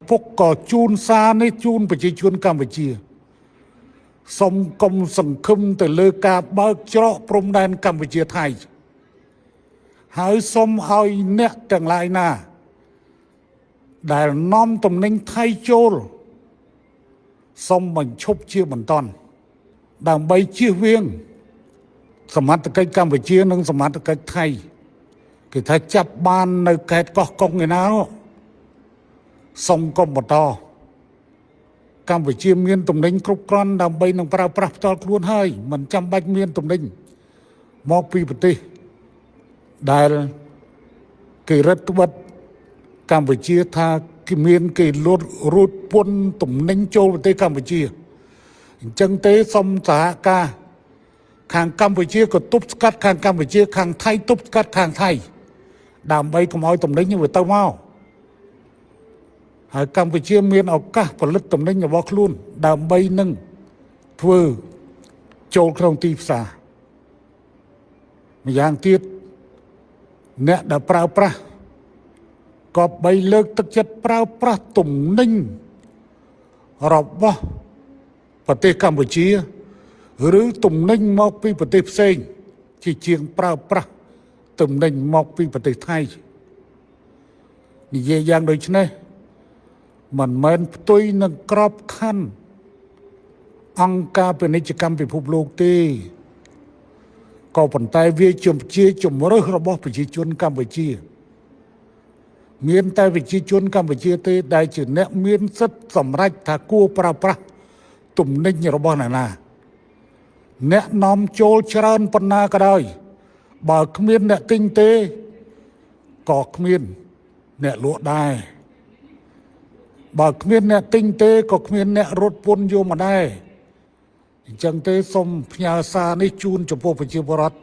ពុកក៏ជូនសារនេះជូនប្រជាជនកម្ពុជាសូមកុំសង្ឃឹមទៅលើការបើកច្រកព្រំដែនកម្ពុជាថៃហើយសូមឲ្យអ្នកទាំងឡាយណា ដែលនាំទំនិញថៃចូលសូមបញ្ឈប់ជាបន្ទាន់ដើម្បីជៀសវាង សមត្ថកិច្ចកម្ពុជានិងសមត្ថកិច្ចថៃគេថាចាប់បាននៅខេត្តកោះកុងឯណានោះសូមកុំបន្តកម្ពុជាមានទំនិញគ្រប់គ្រាន់ដើម្បីនឹងប្រើប្រាស់ផ្ទាល់ខ្លួនហើយមិនចាំបាច់មានទំនិញមកពីប្រទេសដែលគេរឹតត្បិតកម្ពុជាថាគេមានគេលួចរូតពន្ធទំនិញចូលប្រទេសកម្ពុជាអញ្ចឹងទេសូមសហការ ខាងកម្ពុជាក៏ទប់ស្កាត់ខាងកម្ពុជាខាងថៃទប់ស្កាត់ខាងថៃដើម្បីកុំឲ្យទំនិញវាទៅមកហើយកម្ពុជាមានឱកាសផលិតទំនិញរបស់ខ្លួនដើម្បីនឹងធ្វើចូលក្នុងទីផ្សារម្យ៉ាងទៀតអ្នកដែលប្រើប្រាស់ក៏បីលើកទឹកចិត្តប្រើប្រាស់ទំនិញរបស់ប្រទេសកម្ពុជា ឬទំនិញមកពីប្រទេសផ្សេង ជាជាងប្រើប្រាស់ទំនិញមកពីប្រទេសថៃនិយាយយ៉ាងដូចនេះមិនមែនផ្ទុយនឹងក្របខ័ណ្ឌអង្គការពាណិជ្ជកម្មពិភពលោកទេក៏ប៉ុន្តែវាជាជាជំរើសរបស់ប្រជាជនកម្ពុជា មានតែប្រជាជនកម្ពុជាទេដែលជាអ្នកមានសិទ្ធិសម្រេចថាគួរប្រើប្រាស់ទំនិញរបស់អ្នកណា អ្នកនាំចូលច្រើនប៉ុណ្ណាក៏ដោយបើគ្មានអ្នកទិញទេក៏គ្មានអ្នកលក់ដែរបើគ្មានអ្នកទិញទេក៏គ្មានអ្នករត់ពន្ធយកមកដែរអញ្ចឹងទេសូមផ្ញើសារនេះជូនចំពោះប្រជាពលរដ្ឋ